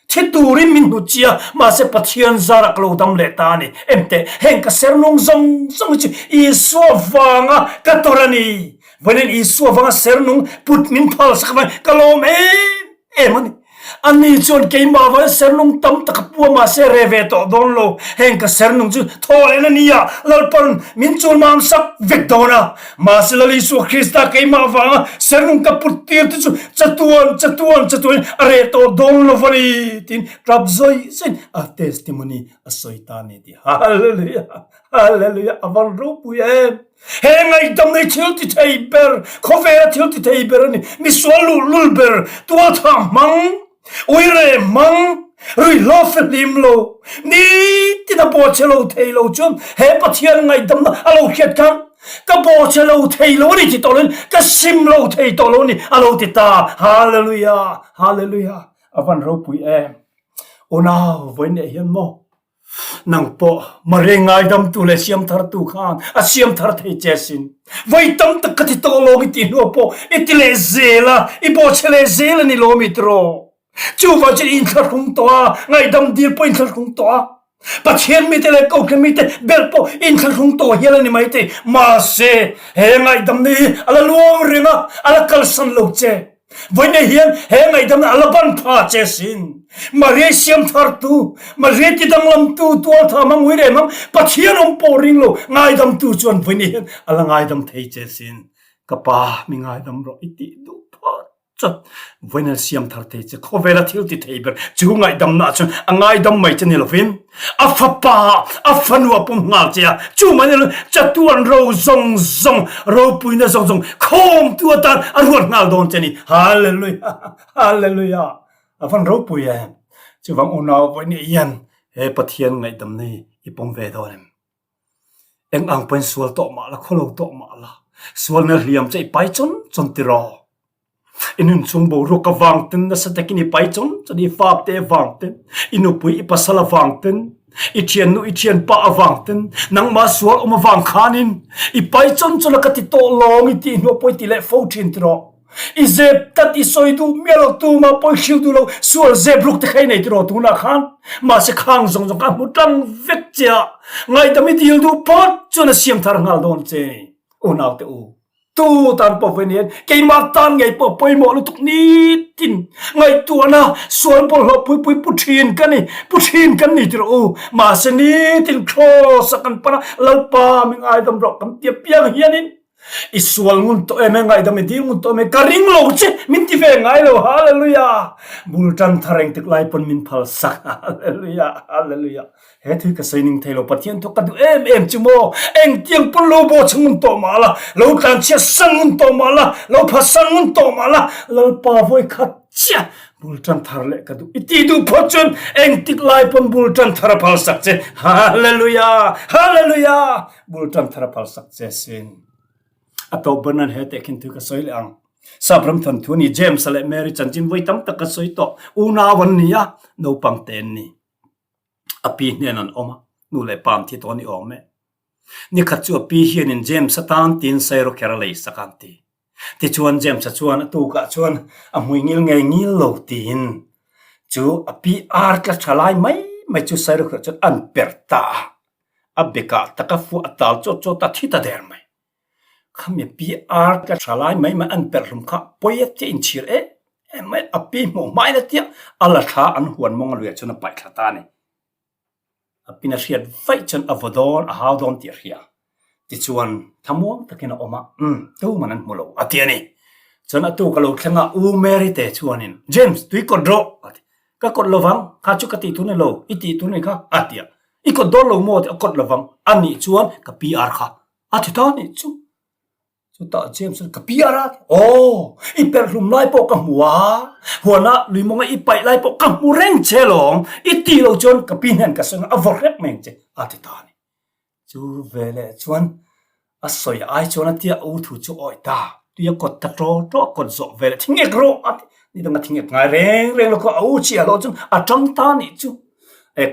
thi turin min hnu chi a, mahse Pathian zarah ka lo dam leh ta a ni. Enteh, heng ka sernung zawng zawng hi chu Isua vanga ka tawrh a ni. Vawiin Isua vanga sernung put min phalsak avangin ka lawm em em a ni. Ani chuan keimah avangin sernung tam tak a pu a, mahse re ve tawh dawn lo. Heng ka sernung chu thaw leh na nia, Lalpan min chul mam sak vek dawn a. Mahse Lal Isua Krista keimah avanga sernung ka put tir te chu chatuan, chatuan, chatuanin a reh tawh dawn lo va ni, tiin tap zawi zawiin a testimony a sawi ta a ni tih. Hallelujah! Hallelujah! A van ropui em! He ngaihdam hi thil ti thei ber, khawvela thil ti thei ber a ni. Misual luhlul ber, tualtha hmang, uire hmang, ruihhlo fihlim lo, nitin a bawhchhe lo thei lo chuan he Pathian ngaihdamna a lo hriat khan ka bawhchhe lo thei lo a ni ti tawh loin ka sim lo thei tawh lo a ni a lo ti ta. Hallelujah! Hallelujah! A van ropui em! Unau vawiin hian maw? Nang pawh Maria ngaidamtu leh siamthartu khan a siamthar thei che asin. Vawi tam tak ka ti tawh lawng i tih hnuah pawh i ti leh zel a, i bawhchhe leh zel a ni lawm i tiraw? Chuvang chuan i inthlahrung tawh a, ngaihdam dil pawh i inthlahrung tawh a, Pathian mite leh Kohhran mite ber pawh i inthlahrung tawh hial a ni maithei. Mahse, he ngaihdamna hi a la luang reng a, a la kalsan lo che. Vawiin hian he ngaihdamna a la ban pha che sin. Maria siam thartu, Maria ti danglamtu, tualtha mang ui rem ang, Pathian awm pawh ring lo ngaidamtu chuan vawiin hian a la ngaidam thei che sin. Ka pa mi ngaidam rawh i tih duh phawt chuan vawiin an siam thar thei che. Khawvela thil ti thei ber chu ngaihdamna chuan a ngaidam mai che ni lovin A fapa, a fanu a pawm nghal che a, chu mai ni lo chatuan ro zawng zawng, ropuina zawng zawng khawmtu atan a ruat nghal dawn che ni. Hallelujah! Hallelujah! A van ropui em! Chuvang unau vawi nih hian he Pathian ngaihdamna hi i pawm ve dawn em? Eng ang pawhin sual tawh mah la, khawlo tawh mah la, sualna hliam che i pai chawn chawn tiraw? I nun chung boruak avang ten nasa takin i pai chawn chawn, i fate avang ten, i nupui i pasal avang ten, i thiannu i thianpa avang ten, nangmah sual awm avang khanin i pai chawn chawn a ka ti tawh lawng i tih hnuah pawh i ti leh fo thin tiraw. I zep tlat i sawi duh miah lo tumah pawh i hrilh duh lo sual zep ruk te kha i nei tiraw tunah khan mahse khang zawng zawng kha a hmu tlang vek che a, ngaihdam i dil duh phawt chuan a siam thar nghal dawn che ni unaute u. Tu tan pawh vawiin hian keimah tan ngei pawh pawimawh lutuk nitin ngaihtuahna sual bawlhhlawh pui pui pu thin ka ni, pu thin kan ni tirh u. Mahse nitin Kraws a kan pan a, Lalpa mi ngaidam rawh kan ti apiang hianin i sual ngun tawh em e, ngaidam i dil ngun tawh em e, ka ring lo che min ti ve ngai lo. Hallelujah! Bul tan thar engtik lai pawn min phal sak. Hallelujah! Hallelujah! He thil ka sawi ning thei lo, Pathian thu ka duh em em chu maw? Engtiang pawn lo bawh chhung ngun tawh mah la, lo tlanchhiat san ngun tawh mah la, lo pha san ngun tawh mah la, Lalpa vawi khat chiah bul tan thar leh ka duh. I tih duh phawt chuan engtik lai pawn bul tan thar a phal sak che. Hallelujah! Hallelujah! Bul tan thar a phal sak che sin. A tawp ber nan he tehkhin thu ka sawi leh ang. Sap ram thawnthu a ni, James-a leh Mary chanchin vawi tam tak ka sawi tawh. Unau an ni a, naupang te an ni. A pi hnen an awm a, nu leh pa an thi tawh a ni awm e. Nikhat chu a pi hianin James-a tan tiin sairawkher a lei sak a an ti. Tichuan James-a chuan a tukah chuan a hmui ngil ngei ngil lo tiin chu a pi ar tla tha lai mai mai chu sairawkherh chuan an perh ta a, a bekah tak a fuah a tal chawt chawt a thi ta der mai. Khami pi ar tla tha lai mai mai an perh hlum kha pawi a tia inchhir em em mai a pi hmuh hmain a tia a la thla an huan mawng a luiah chuan a paih thla ta a ni. A pin a hriat vaih chuan a vaw dawn, a hau dawn tih a hria. Tichuan, thlamuang takin a awm a, Umm, tuman an hmu lo, a ti a ni. Chuan a tuk a lo thleng a, U Mary te chuanin, James, tui kawt rawh, a ti. Ka kawt lovang, kha chu ka tih tur ni lo, i tih tur ni kha, a ti a. I kawt dawn lo maw? A kawt lovang, a nih chuan ka PR kha a ti ta nih chu. Chutah James chuan, Ka PR a? Aw, i perh hlum lai pawh ka hmu a, huana lui mawnga i paih lai pawh ka hmu reng che lawm, i tih loh chuan ka pi hnen ka sawi a, a vaw hrep mai ang che, a ti ta a ni. Chu veleh chuan a sawi ai chuan a tia u thu chu awi ta, tui a kawt ta ṭaw ṭaw a kawt zawh veleh thingek rawh a ti, ni danga thingek ngai reng reng lo kha a u chiah loh chuan a ṭang ta nih chu. Ek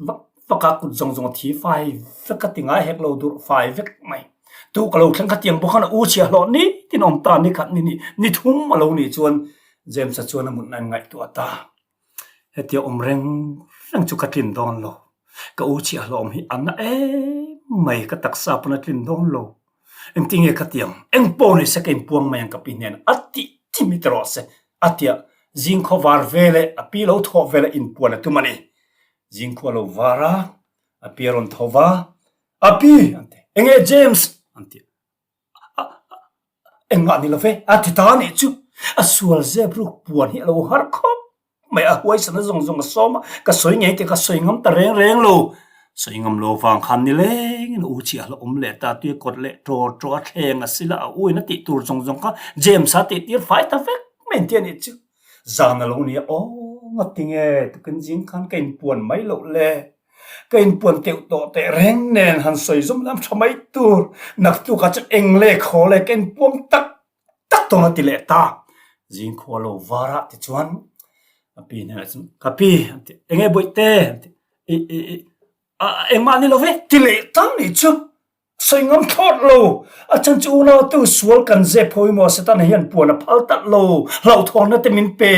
vak vak a kut zawng zawng a thi fai vek a ti ngai hek lo durh fai vek mai. Tu ka lo thleng kha tiang bawk khan a u chhiah hlawh ni tin awm ta ni khat ni ni ni thum a lo nih chuan James-a chuan a mutna in ngaihtuah ta. Hetia awm reng reng chu ka tlin dawn lo. Ka u chhiah hlawh awm hi a na em mai ka taksa pawn a tlin dawn lo. Engtinge ka ti ang? Eng pawh ni se ka inpuang mai ang ka pi hnenah a tih thim hi ti rawh se a ti a. Zingkhua var veleh a pi lo thawh veleh inpuan a tum a ni. Zingkhua lo var a, a pi a rawn tho va, A pi! an ti. Enge James? an ti a. Engmah ni lo ve a ti ta a nih chu. A sual zep ruk puan hi a lo har khawp mai a huaisana zawng zawng a sawm a, ka sawi ngei tih kha sawi ngam ta reng reng lo. Sawi ngam lo vang khan ni lengin u chiah la awm leh ta, tui a kawt leh ṭaw ṭaw a thleng a sila a u in a tih tur zawng zawng kha James-a tih tir fai ta vek mai an ti a nih chu. Zan a lo ni a, aw ngatinge tukin zing khan ka inpuan mai loh le, ka inpuan teuh tawh teh reng nen han sawi zawm lam tha mai tur, naktukah chuan eng leh khaw leh ka inpuang tak tak tawn a ti leh ta. Zingkhua lo var ah tichuan a pi hnenah chuan ka pi an ti enge bawihte an ti i i i a engmah ni lo ve ti leh ta nih chu sawi ngam thlawt lo a chan chu unau tu sual kan zep ho emaw Setana hian puan a phal talh lo hlauhthawnna te min pe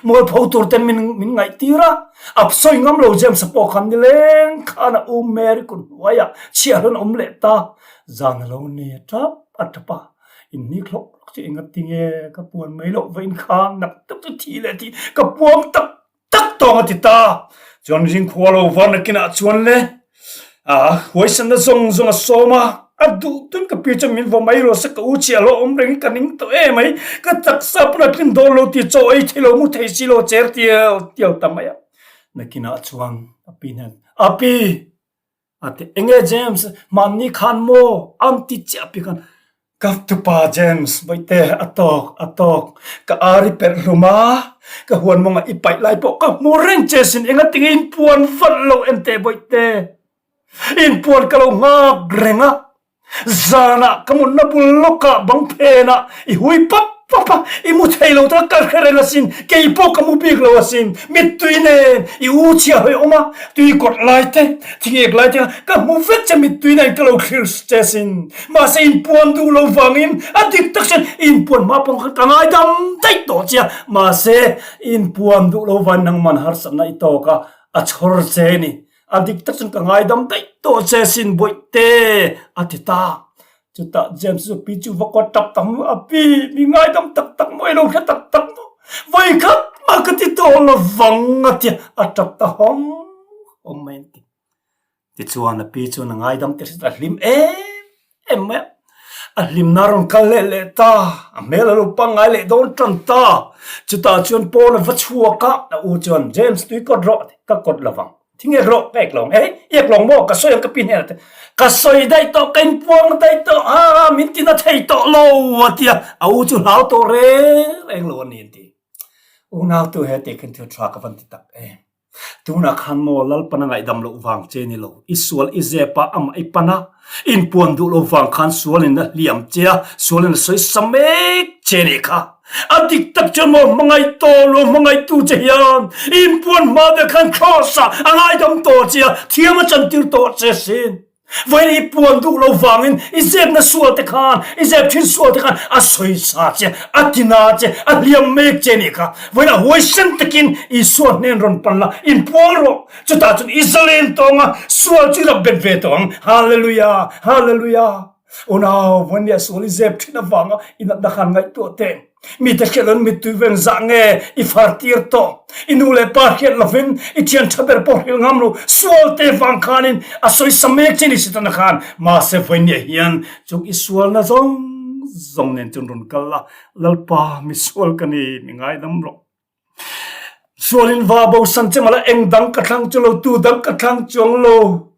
mualpho tur ten min min ngaih tir a a sawi ngam lo James-a pawh khan nileng khan a u Mary kut hnuaiah chhiahhlawh an awm leh ta zan a lo nei a tap a tap a. In ni hlawk hlawk chu enga tinge ka puan mai loh va inkhang nak tak chu thi leh thi ka puang tak tak tawng a ti ta. Chuan ringkhua lo var nakinah chuan le a huaisanna zawng zawng a sawm a, a duh tun ka pi chuan min vaw mai rawh se ka u chhiah hlawh awm reng hi ka ning tawh em mai, ka taksa pawn a tlin dawn lo tih chaw ei thei lo mu thei si lo cher tial tial ta mai a. Nakinah chuan a pi hnen a pi A ti, Enge James, hmanni khan maw? An ti chiah pi khan, Ka tupa James, Bawihte, a tawk, a tawk, ka ar i perh hlum a, ka huan mawngah i paih lai pawh ka hmu reng che sin, enga tinge inpuan valh lo enteh Bawihte, inpuan ka lo nghak reng a, Zanah ka mutna bul lawkah bang phenah i hui pap pap a, i mu thei lo tak ka hre reng asin, kei pawh ka mu bik lo asin, mittui nen i u chhia hawi awm a, tui kawt lai te, thingek lai te kha ka hmu vek che mittui nen ka lo thlir che asin, mahse inpuan duh lo vangin a dik tak chuan inpuan hma pawh kha ka ngaidam daih tawh che a, mahse inpuan duh lo vangin nangman harsatna i tawk a, a chhawr che a ni. A dik tak chuan ka ngaidam daih tawh che sin Bawihte a ti ta. Chutah James chu pi chu va kawt tak tak maw a pi mi ngaidam tak tak maw ilo hre tak tak maw vawikhat mah ka ti tawh lo vang a ti a tap ta hawm hawm mai an ti. Tichuan a pi chuan a ngaidam te hriat a hlim em em mai a. A hlimna rawn kal leh leh ta, a hmel a lo pangngai leh dawn tan ta. Chutah chuan Paul a va chhuak a, a u chuan, James, tui kawt rawh, ka kawt lo vang. Thing ek rawh, ka ek lo ang. Ei, i ek lo ang maw? Ka sawi ang ka pi hnenah te. Ka sawi daih tawh, ka inpuang daih tawh, ha, min tina thei tawh lo, a ti a. A u chu hlau tawh reng reng lo a ni an ti. Unautu he tih khan thil tha ka van ti tak em. Tunah khan maw Lalpan a ngaihdam loh vang che ni lo, i sual i zep a, amah i pan a, inpuan duh lo vang khan sualin a hliam che a, sualin a sawi sa mek che nih kha. A dik tak chuan maw hmangaih tawh lo hmangaihtu che hian inpuan hma ber khan Kraws ah a ngaidam tawh che a, thiam a chantir tawh che sin. Vawiin i puan duh lo vangin i zepna sual te khan, i zep thin sual te khan a sawisa che, a tina che, a hliam mek che nih kha. Vawiin a huaisen takin Isua hnen rawn pan la, inpuang rawh. Chutah chuan i zalen tawng a, sual chu i rap bet ve tawh ang. Hallelujah! Hallelujah! Unau, vawiin nia sual i zep thin avanga i natna khan ngaihtuah teh. Mite hriat loin mittui veng zah nge i far tir tawh? I nu leh pa hriat lovin i thian tha ber pawh hrilh ngam lo sual te vang khanin a sawisa mek che ni Setana khan. Mahse vawinia hian chung i sualna zawng zawng nen chuan rawn kal la, Lalpa mi sual ka ni, mi ngaidam rawh. Sualin va bosan che mala eng dang ka thlang chu lo, tu dang ka thlang chuang lo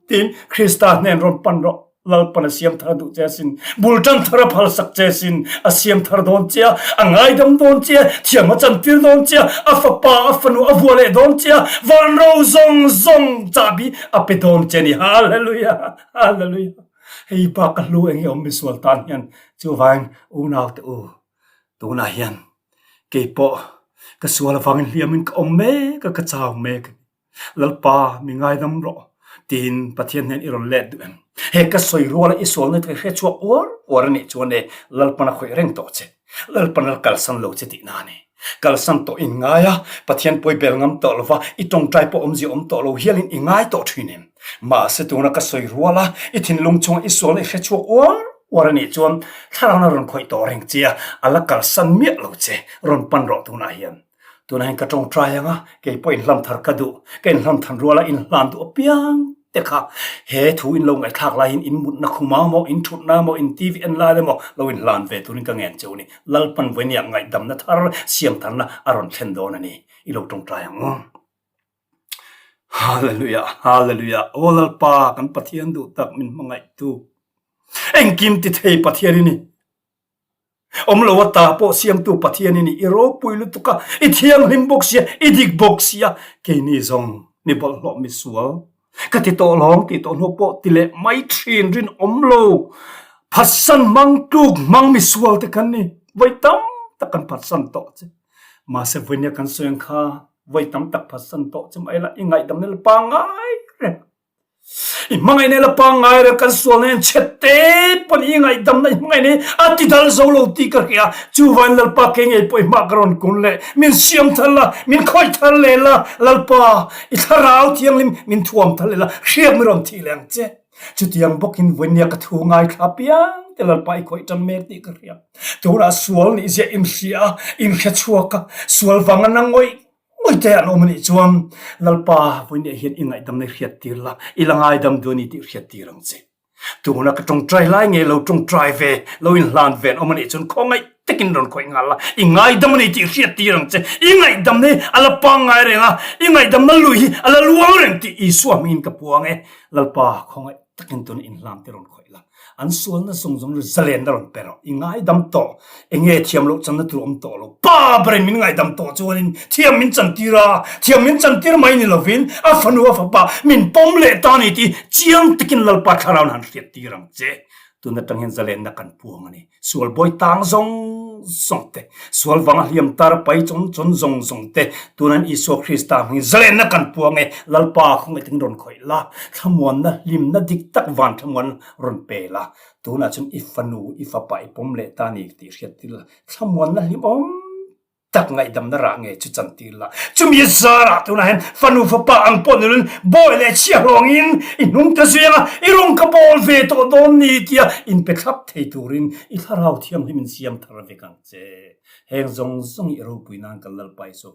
tiin Krista hnen rawn pan rawh. Lalpan a siam thar duh che asin, bul tan thar a phalsak che asin, a siam thar dawn che a, a ngaidam dawn che a, thiam a chantir dawn che a, a fapa, a fanu a vua leh dawn che a, van ro zawng zawng chahbi a pe dawn che a ni. Hallelujah! Hallelujah! Hei bak ka hlu eng nge awm misual tan hian chuvangin unaute u, Tunah hian kei pawh ka sual avangin hliamin ka awm mek a, ka chau mek a ni. Lalpa, mi ngaidam rawh tiin Pathian hnen i rawn let duh em? He ka sawi ruala i sualna te hre chhuak uar uar a nih chuan e Lalpan a khawih reng tawh che. Lalpan a kalsan lo che tihna a ni. Kalsan tawh in ngai a, Pathian pawi bel ngam tawh lova i tawngtai pawh awmzia awm tawh lo hialin i ngai tawh thin em? Mahse tuna ka sawi rual a, i thinlung chunga i sualna i hre chhuak uar uar a nih chuan thlarauhna rawn khawih tawh reng che a, a la kalsan miah lo che, rawn pan rawh tunah hian. Tunah hian ka tawngtai ang a, kei pawh inhlam thar ka duh, ka inhlam than rual a inhlan duh apiang te kha he thu in lo ngaihthlak laiin in mutna khum ang maw, in thutna maw, in TV en lai emaw lo inhlan ve turin ka ngen cheu a ni. Lalpan vawinia ngaihdamna thar, siam tharna a rawn thlen dawn a ni. I lo tawngtai ang u. Hallelujah, Hallelujah, Aw Lalpa kan Pathian duh tak min hmangaihtu, engkim ti thei Pathian i ni. Awm lo a ta pawh siamtu Pathian i ni, i ropui lutuk a, i thianghlim bawk sia, i dik bawk sia, keini zawng mi bawlhhlawh mi sual ka ti tawh lawng tih tawh hnu pawh ti leh mai thin rinawm lo, phatsan hmang tluk hmang mi sual te kan ni, vawi tam tak kan phatsan tawh che. Mahse vawinia kan sawi ang kha vawi tam tak phatsan tawh che mai la, i ngaihdamna la pangngai reng. I hmangaihna la pangngai reng kan sual nen chhe te pawn i ngaihdamna i hmangaihna hi a ti dal zo lo tih ka hria. Chuvain Lalpa kei ngei pawh i hma ka rawn kun leh min siam thar la, min khawih thar leh la, Lalpa i thlarau thianghlim min thuam thar leh la, hriak mi rawn thih leh ang che. Chutiang bawkin vawinia ka thu ngaithla piang te Lalpa i khawih tan mek tih ka hria. Tunah sual nih ziah inhria a, inhre chhuak a, sual vanga na ngawih ngawih te an awm a nih chuan Lalpa vawinia hian i ngaihdamna i hriat tir la, i la ngaidam duh a ni tih hriat tir ang che. Tuna ka tawngtai lai nge lo tawngtai ve, lo inhlan ve an awm a nih chuan khawngaih takin rawn khawih nghal la, i ngaidam a ni tih hriat tir ang che. I ngaihdamna hi a la pangngai reng a, i ngaihdamna lui hi a la luang reng tih Isua hmingin ka puang e. Lalpa khawngaih takin tuna inhlam te rawn khawih la, an sualna zawng zawng ri zalenna rawn pe rawh, i ngaidam tawh, enge thiam loh channa tur awm tawh lo, Pa berin min ngaidam tawh chuanin thiam min chantir a, thiam min chantir mai ni lovin a fanu a fapa min pawm leh ta ni tih chiang takin Lalpa thlarau han hriat tir ang che. Tun atang hian zalenna kan puang a ni. Sual bawi tang zawng zawng te, sual vanga hliam tar pai chawn chawn zawng zawng te, tunan Isua Krista hmangin zalenna kan puang e, Lalpa khawngaih takin rawn khawih la, thlamuanna hlimna dik tak van thlamuan rawn pe la, tunah chuan i fanu, i fapa i pawm leh ta ni tih hriat tir la, thlamuanna hlim awm. tak ngaihdamna rah nge chu chantir la. Chumi zarah tunah hian fanu fapa ang pawh nilin bawi leh chhia hlawngin i hnung ta zui anga i rawng ka bawl ve tawh dawn ni tia inpe thlap thei turin i thlarau thianghlim in siam thar vek ang che. Heng zawng zawng i ropui nan kan Lalpa Isua.